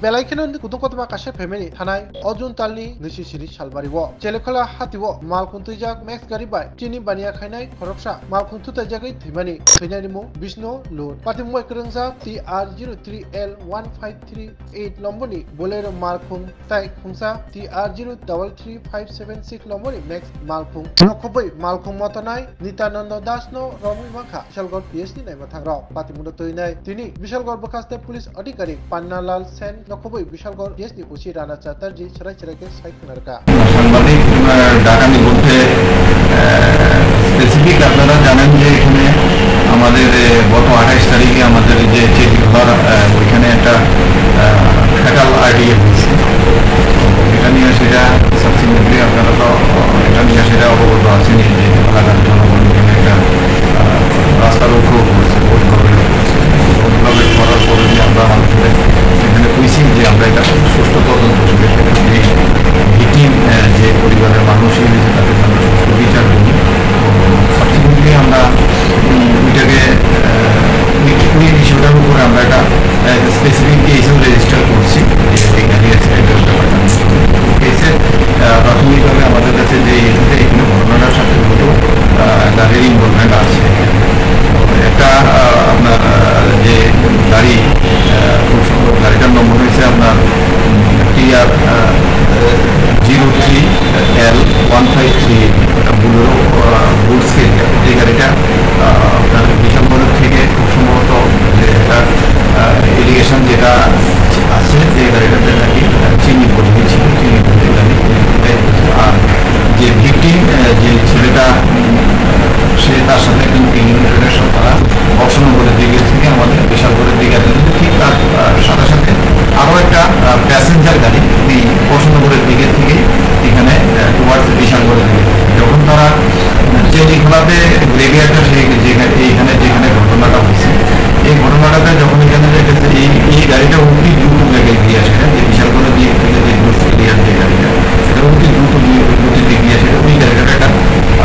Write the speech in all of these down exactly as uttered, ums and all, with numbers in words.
Belai kheno kutung kotorma kaisa family thanai o June talni nisi siri salbari o Chelekhola hati o malkhung twijak Max gari bai chini baniya khainai khoroksa malkhung thutaijagwi thwimani thwinani mung Bishnu Lun. Patimung bai kwrwngjak T R zero three L one five three eight lomboni Bolero malkhung tai khungsa T R zero double three five seven six lomboni Max malkhung. Nokhobwi malkhung motonai Nitananda Das no romwi mankha Bishalgarh P S ni naima thangrok. Patimungno twinai tini Bishalgarh bwkhaste police adhikari Pannalal Sen nokhobwi Bishalgarh P S ni O C Rana Chatterjee chwrai chwrai khe sai khwna rwkha. সাংবাদিক, আহ, ডাকানির মধ্যে, আহ, স্পেসিফিক আপনারা জানেন যে এখানে আমাদের, আহ, গত আঠাইশ তারিখে আমাদের যে চেটিখোলার, আহ, ওইখানে একটা, আহ, ফ্যাটাল আরডিএ হয়েছে। এটা নিয়ে সেটা সাবসিকুয়েন্টলি আপনারা তো, আহ, এটা নিয়ে সেটা অবগত আছেন যে এলাকার জনগণ এখানে একটা, আহ, রাস্তা রোকও করেছে, ভোট গ্রহণ করেছে। ভোট গ্রহণ করার পরে যে আমরা মানুষের এখানে কইছি যে আমরা এটা সুষ্ঠু তদন্ত করে এই ভিকটিম, আহ, যে পরিবারের মানুষ হয়েছে তাদের আমরা সুষ্ঠু বিচার করি। সাবসিকুয়েন্টলি আমরা, উম, ওইটাকে, আহ, ওই, ওই বিষয়টার উপরে আমরা একটা, আহ, স্পেসিফিক কেসও রেজিস্টার করছি, যে এই গাড়ি অ্যাক্সিডেন্টের ব্যাপারটা। কেসের, আহ, প্রাথমিকভাবে আমাদের কাছে যে এসেছে, এখানে ঘটনাটার সাথে দুটো, আহ, গাড়ির ইনভলভমেন্ট আছে। একটা, আহ, আপনার, আহ, যে গাড়ি, আহ, খুব সম্ভব গাড়িটার নম্বর হয়েছে আপনার, উম, টি আর, আহ, zero three L one five three, একটা বুলেরো, আহ, গুডস ক্যারিয়ার। যে গাড়িটা, আহ, আপনার বিশালগড়ের থেকে খুব সম্ভবত যে একটা, আহ, এলিগেশন যেটা আছে, যে গাড়িটাতে নাকি, আহ, চিনি ভর্তি ছিল, চিনি ভর্তি গাড়ি। আর যে ভিকটিম, আহ, যে ছেলেটা, উম, সে তার সাথে একজন ক্রিমিনাল সহ তারা বক্সনগরের দিকে থেকে আমাদের বিশালগড়ের দিকে আসে। কিন্তু ঠিক তার, আহ, সাথে সাথে আরো একটা, আহ, প্যাসেঞ্জার গাড়ি এই বক্সনগরের দিকে থেকে এখানে, আহ, টুয়ার্ডস বিশালগড়ের দিকে। যখন তারা, আহ, চেলিখোলাতে গ্রেভিয়ারটা সেই যেখানে, এইখানে যেখানে ঘটনাটা হয়েছে, এই ঘটনাটাতে যখন এখানে যে একটা এই, এই গাড়িটা অতি দ্রুত বেগে এগিয়ে আসে, হ্যাঁ, যে বিশালগড়ের দিক থেকে যে গুডস ক্যারিয়ার যে গাড়িটা, সেটা অতি দ্রুত গিয়ে, গতিতে এগিয়ে আসে, ওই গাড়িটার একটা,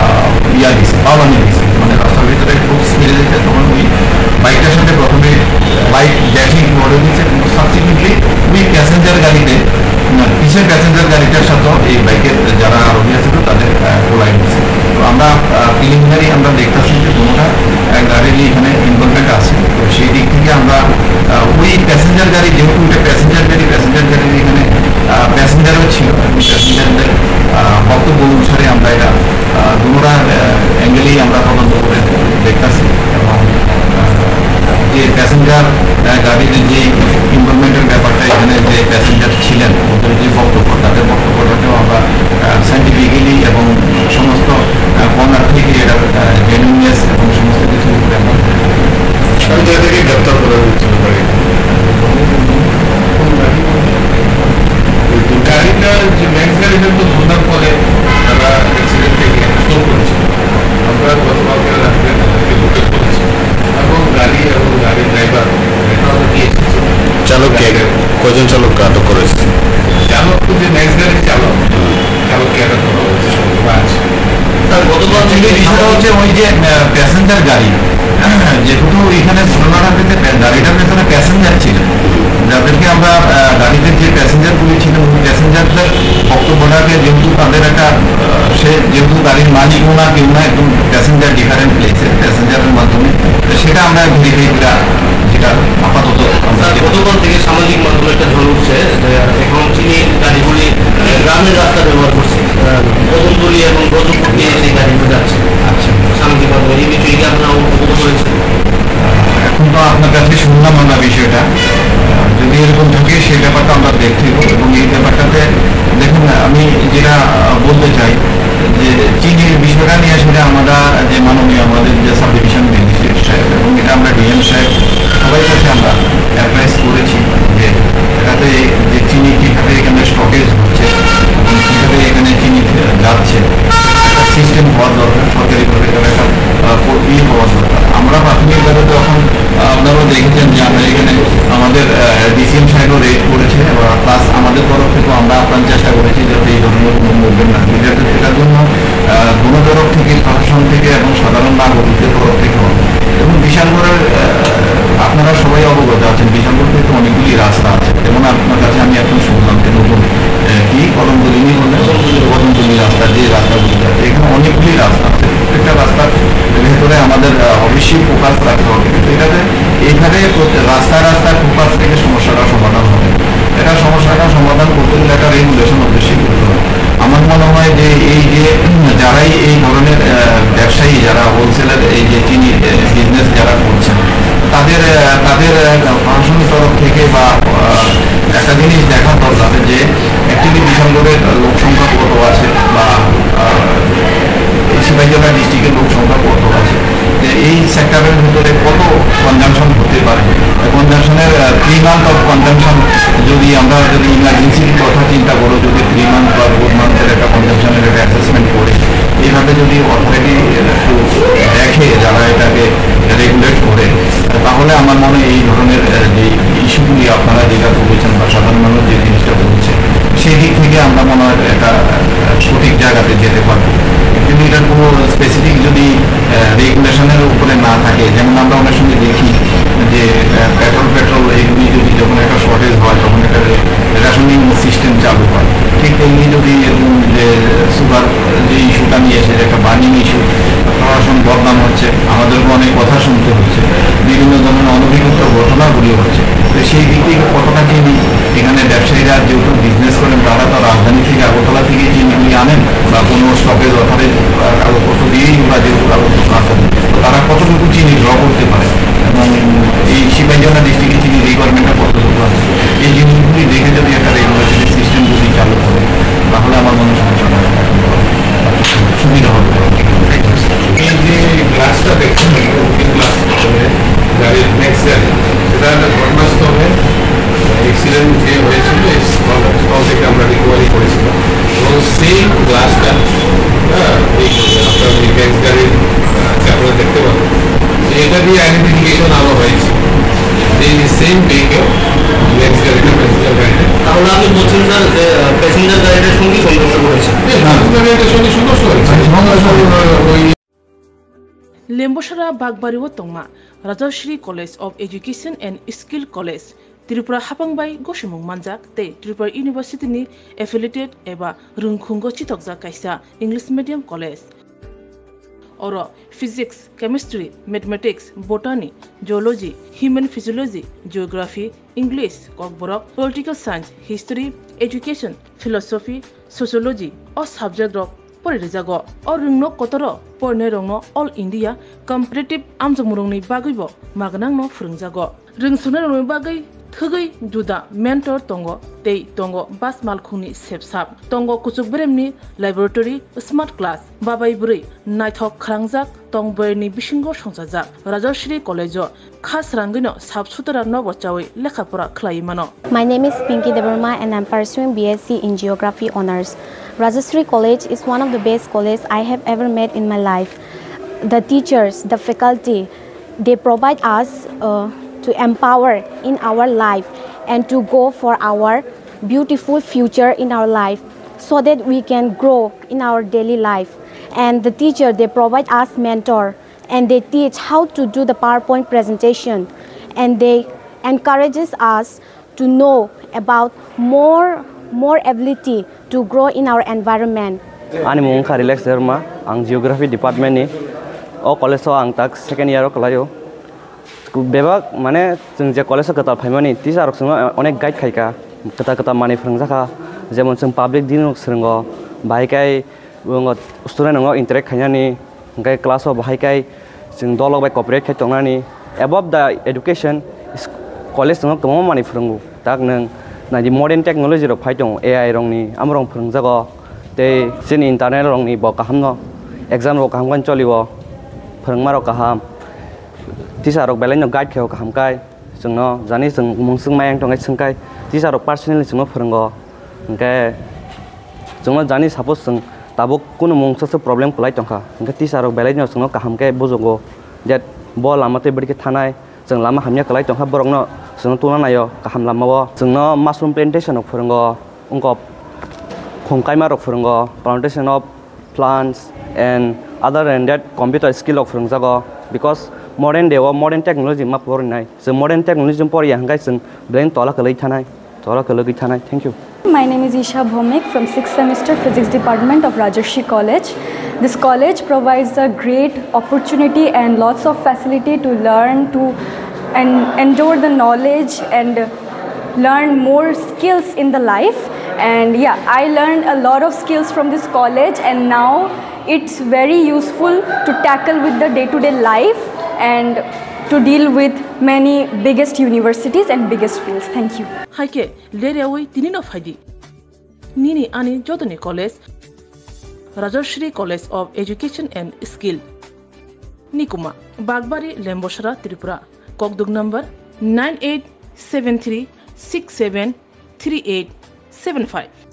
আহ, ইয়া দিছে, পাওলানি দিছে, মানে রাস্তার ভিতরে খুব স্পিডে যেতে, তখন ওই বাইকটার সাথে প্রথমে লাইট ড্যাশিং মোডে দিচ্ছে, কিন্তু সাবসিকুয়েন্টলি ওই প্যাসেঞ্জার গাড়িতে, উম, পিছের প্যাসেঞ্জার গাড়িটার সাথে এই বাইকের যারা আরোহী আছে তো তাদের, আহ, কোলাই হয়েছে। তো আমরা, আহ, প্রিলিমিনারি আমরা দেখতেছি যে কোনোটা, আহ, গাড়ির এখানে ইনভলভমেন্ট আছে। তো সেই দিক থেকে আমরা, আহ, ওই প্যাসেঞ্জার গাড়ি, যেহেতু ওইটা প্যাসেঞ্জার গাড়ি, প্যাসেঞ্জার গাড়ির এখানে, আহ, প্যাসেঞ্জারও ছিল, এবং প্যাসেঞ্জারদের, আহ, বক্তব্য অনুসারে আমরা এটা, আহ, দুটোটা, আহ, অ্যাঙ্গেলেই আমরা তদন্ত করে দেখতেছি। এবং, আহ, যে প্যাসেঞ্জার, আহ, গাড়ির যে ইনভলভমেন্টের ব্যাপারটা, এখানে যে প্যাসেঞ্জার ছিলেন, ওদের যে বক্তব্য, তাদের বক্তব্যটাকেও আমরা, আহ, সায়েন্টিফিক্যালি এবং সমস্ত, আহ, কর্নার থেকে এটার, আহ, জেনুইননেস এবং সমস্ত কিছু উপরে আমরা আমি তো এটাকে গ্রেপ্তার করে উঠতে পারি। গাড়িটা যে ম্যাক্স গাড়িটা তো ধন্দার ফলে তারা অ্যাক্সিডেন্ট থেকে স্টপ করেছে। আমরা গতকালকে রাত্রে তাদেরকে বুকে করেছি এবং গাড়ি এবং গাড়ির ড্রাইভার এখানে দিয়ে এসেছে। চালক কে? কয়জন চালককে আটক করেছে? চালক তো যে ম্যাক্স গাড়ির চালক, চালককে আটক করা হয়েছে, সঙ্গে আছে। স্যার, গতকাল থেকে বিষয়টা হচ্ছে ওই যে, আহ, প্যাসেঞ্জার গাড়ি, যেহেতু এখানে ঘটনাটা হয়েছে, প্যা-, গাড়িটার ভেতরে প্যাসেঞ্জার ছিল, যাদেরকে আমরা, আহ, গাড়িতে যে প্যাসেঞ্জার করেছিলাম, ওই প্যাসেঞ্জারদের বক্তব্যটাকে যেহেতু তাদের একটা, আহ, সে যেহেতু গাড়ির মালিকও না, কেউ না, একদম প্যাসেঞ্জার ডিফারেন্ট প্লেসে, প্যাসেঞ্জারের মাধ্যমে, তো সেটা আমরা ভেরিফাই করে যেটা আপাতত আমরা স্যার, গতকাল থেকে সামাজিক মাধ্যমে একটা ঝড় উঠছে যে এখন চিনি গাড়িগুলি, আহ, গ্রামের রাস্তা ব্যবহার করছে। আহ, কদমতলি এবং গজবপুর দিয়ে সেই গাড়িগুলো যাচ্ছে। আচ্ছা। সামাজিক মাধ্যমে এই বিষয়ে কি আপনারা অবগত হয়েছেন? এখন তো আপনার কাছে শুনলাম আমরা বিষয়টা। আহ, যদি এরকম থাকে সেই ব্যাপারটা আমরা দেখতে হবে এবং এই ব্যাপারটাতে দেখুন, আমি যেটা, আহ, বলতে চাই যে চিনির বিষয়টা নিয়ে আসলে আমরা যে মাননীয় আমাদের যে সাব ডিভিশন ম্যাজিস্ট্রেট সাহেব এবং এটা আমরা ডিএম সাহেব সবাই কাছে আমরা অ্যাডভাইস করেছি যে এটাতে যে চিনি কীভাবে এখানে স্টকেজ হচ্ছে এবং কীভাবে এখানে চিনি যাচ্ছে, একটা সিস্টেম হওয়ার দরকার, সরকারিভাবে তার একটা, আহ, প-, ইয়ে হওয়ার দরকার। আমরা প্রাথমিকভাবে তো এখন, আহ, আপনারাও দেখেছেন যে আমরা এখানে আমাদের, আহ, ডিসিএম সাহেবও রেড করেছে, প্লাস আমাদের তরফ থেকেও আমরা আপ্রাণ চেষ্টা করেছি যাতে এই ধরনের কোনো মুভমেন্ট না হয়। এটাতে, এটার জন্য, আহ, দুনো তরফ থেকে, প্রশাসন থেকে এবং সাধারণ নাগরিকদের তরফ থেকেও। এবং বিশালগড়ের, আহ, আপনারা সবাই অবগত আছেন, বিশালগড় থেকে অনেকগুলি রাস্তা আছে। আমরা যদি ইমার্জেন্সির কথা চিন্তা করো, যদি থ্রি মান্থ বা ফোর মান্থের একটা কনজামশনের একটা অ্যাসেসমেন্ট করে, এইভাবে যদি অথরিটি একটু দেখে, যারা এটাকে রেগুলেট করে, তাহলে আমার মনে হয় এই ধরনের আহ, যে ইস্যুগুলি আপনারা যেটা তুলেছেন বা সাধারণ মানুষ যে জিনিসটা তুলছে, সেই দিক থেকে আমরা মনে হয় একটা আহ, সঠিক জায়গাতে যেতে পারবো। কিন্তু এটার কোনো স্পেসিফিক যদি রেগুলেশনের উপরে না থাকে, যেমন আমরা অনেক সময় দেখি যে পেট্রোল পেট্রোল এইগুলি যদি যখন একটা শর্টেজ হয়, তখন একটা রেশনিং সিস্টেম চালু হয়। ঠিক তেমনি যদি এরকম যে সুগার যে ইস্যুটা নিয়ে এসে যে একটা বার্নিং ইস্যু, প্রশাসন বদনাম হচ্ছে, আমাদেরকে অনেক কথা শুনতে হচ্ছে, বিভিন্ন ধরনের অনভিজ্ঞতার ঘটনাগুলি হচ্ছে। তো সেই দিক থেকে কতটা চিনি এখানে ব্যবসায়ীরা যেহেতু বিজনেস করেন, তারা তো রাজধানী থেকে, আগরতলা থেকে চিনিগুলি আনেন বা কোনো স্টপেজ অথরিটির কাগজপত্র দিয়েই ওরা যেহেতু কাগজপত্র আনতে হবে, তো তারা কতটুকু চিনি ড্র করতে পারে এবং এই সিপাহীজলা ডিস্ট্রিক্টে চিনি রিকোয়ারমেন্টটা কতটুকু আছে, এই জিনিসগুলি দেখে যদি একটা রেগুলেটরি সিস্টেম যদি চালু করে, তাহলে আমার মনে হয় সমস্যাটা সুবিধা হবে। এই যে গ্লাসটা দেখছেন, রুটিন গ্লাস, মানে গাড়ির নেক্সট গাড়ি, সেটা একটা ঘটনাস্থলে অ্যাক্সিডেন্ট যে হয়েছিল, এই স্থল স্থল থেকে আমরা রিকভারি করেছিলাম। এবং সেম গ্লাসটা, হ্যাঁ, এই আপনার যে নেক্সট গাড়ির আহ, আপনারা দেখতে পাবেন যে এটা দিয়ে আইডেন্টিফিকেশন আনা হয়েছে যে সেম ভেহিকল, নেক্সট গাড়িটা প্যাসেঞ্জার গাড়িটা। তাহলে আপনি বলছেন স্যার যে প্যাসেঞ্জার গাড়িটার সঙ্গে সংঘর্ষ করেছে? হ্যাঁ, প্যাসেঞ্জার গাড়িটার সঙ্গে সংঘর্ষ হয়েছে। ওই Lembosara Bakbari o tongma Rajashri College of Education and Skill College, Tripura hapang bai gosimung manjak tei Tripura University ni affiliated eba rwngkhungo chitokjak kaisa English medium college. Oro physics, chemistry, mathematics, botany, zoology, human physiology, geography, English, kokborok, political science, history, education, philosophy, sociology o subject rok pori rijago. O rwngno kotoro porinai rokno All India competitive amjokmorokni bagwibo magnangno phwrwngjago. Rwngsuknairokni bagwi thwgwi juda mentor tongo tei tongo bas malkhungni sepsap, tongo kuchuk beremni laboratory, smart class, babai bwrwi naithok khalangjak tong boyarni bisingo songchajak. Rajashri College-o kha srangwino sap sutara nobo chawi lekha pora khlaiwi mano. My name is Pinky Debbarma and I'm pursuing B S C in Geography Honours. Rajashri College is one of the best college I have ever met in my life. The teachers, the faculty, they provide us uh, to empower in our life and to go for our beautiful future in our life so that we can grow in our daily life. And the teacher, they provide us mentor and they teach how to do the PowerPoint presentation and they encourages us to know about more more ability to grow in our environment. Ani mung wngkha Relax Debbarma, ang Geography Department ni. O college o ang tak second year o kwlaio. Bebak mane chwng je college o kwtal phaimani teacher rok chwngno onek guide khaika, kwtal kwtal manwi phwrwngjakha, jemon chwng public din rok swrwngo, bahai khe student rok interact khainani, hwnkhe class o bahai khe chwng dolok bai cooperate khai tongnani. Above the education, college no kwbangma manwi phwrwngo, tak nwng naidi modern technology rok phai tongo, A I rokni amorok phwrwngjago, tei chini internet rokni bo kaham no, exam rok kaham khe cholio, phwrwngma rok kaham. Teacher rok belai no guide khaio kaham kai, chwngno jani chwng mungswk mayang tongkhe swngkhai teacher rok personally chwngno phwrwngo, hwnkhe chwngno jani suppose chwng tabuk kunu mungsa se problem kwlai tongkha, hwnkhe teacher rok belai no chwngno kaham khe bujugo je bo lama tei bwrwi khe thanai, chwng lama hamya kwlai tongkha borokno chwngno tungna naio kaham lamao. Chwngno mushroom plantation rok phwrwngo, wngkok khum kaima rok phwrwngo, plantation of plants and other than that computer skill rok phwrwngjago, because modern day o modern technology ma porinai, chwng modern technology poriya hwnkhe chwng belai tola kwlwi thanai, tola kwlwgwi thanai. Thank you. My name is Isha Bhomik from sixth semester Physics Department of Rajarshi College. This college provides a great opportunity and lots of facility to learn, to and endure the knowledge and learn more skills in the life. And yeah, I learned a lot of skills from this college, and now it's very useful to tackle with the day-to-day life and to deal with many biggest universities and biggest fields. Thank you. Haikhe leryawi tinino phaidi. Nini ani jotoni college, Rajashri College of Education and Skill. Nikuma, Bagbari, Lembosara, Tripura. Kokduk number nine eight seven three six seven three eight seven five.